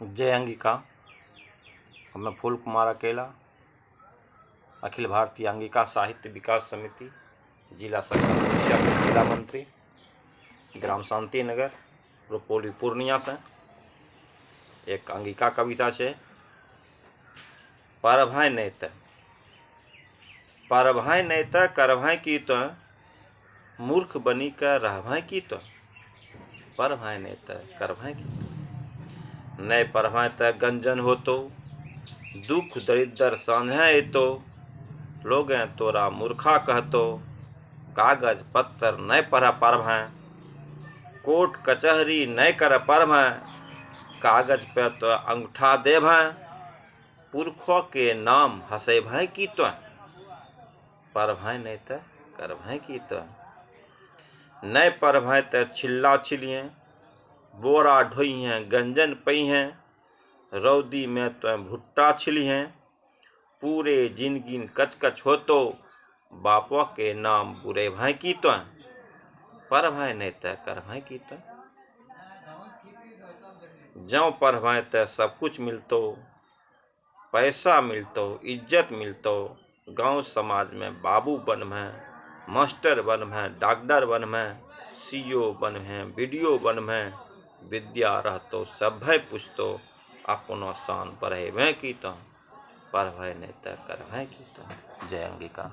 जय अंगिका। हमे फूल कुमार अकेला, अखिल भारतीय अंगिका साहित्य विकास समिति, जिला शाखा के जिला मंत्री, ग्राम शांति नगर, रुपौली पूर्णिया से एक अंगिका कविता छे। पढ़भै नै त, पढ़भै नै त करभै की तों, मूर्ख बनी के रहभै की तों? पढ़भै नै त करभै की तों? नै पढ़भै त गंजन होतौ, दुख दरिद्र साझे ऐतौ, लोगें तोरा मूर्खा कहतौ। कागज पत्तर नै पढ़े पारभै, कोर्ट कचहरी नै करे पारभै, कागज पे तों अंगूठा देभै, पुरखो के नाम हसैभै की तों? पढ़भै नै त करभै की तों? नै पढ़भै त छिल्ला छिलिहें, बोरा ढोइहें गंजन पइहें, रौदी मे तों भुट्टा छिलिहें, पूरे जिनगी कचकच होतौ, बापो के नाम बुरैभै की तों? पढ़भै नै त करभै की तों? जौं पढ़भै त सब कुछ मिलतौ, पैसा मिलतौ, इज्जत मिलतौ, गांव समाज मे बाबू बनभैं, मास्टर बनभैं, डागडर बनभैं, सी.ओ बनभैं, बी.डी.ओ बनभैं, विद्या रहतौ सभ्भे पुछतौ, अपनो शान बढ़ैभैं की तों? पढ़भै नै त करभै की तों? जय अंगिका।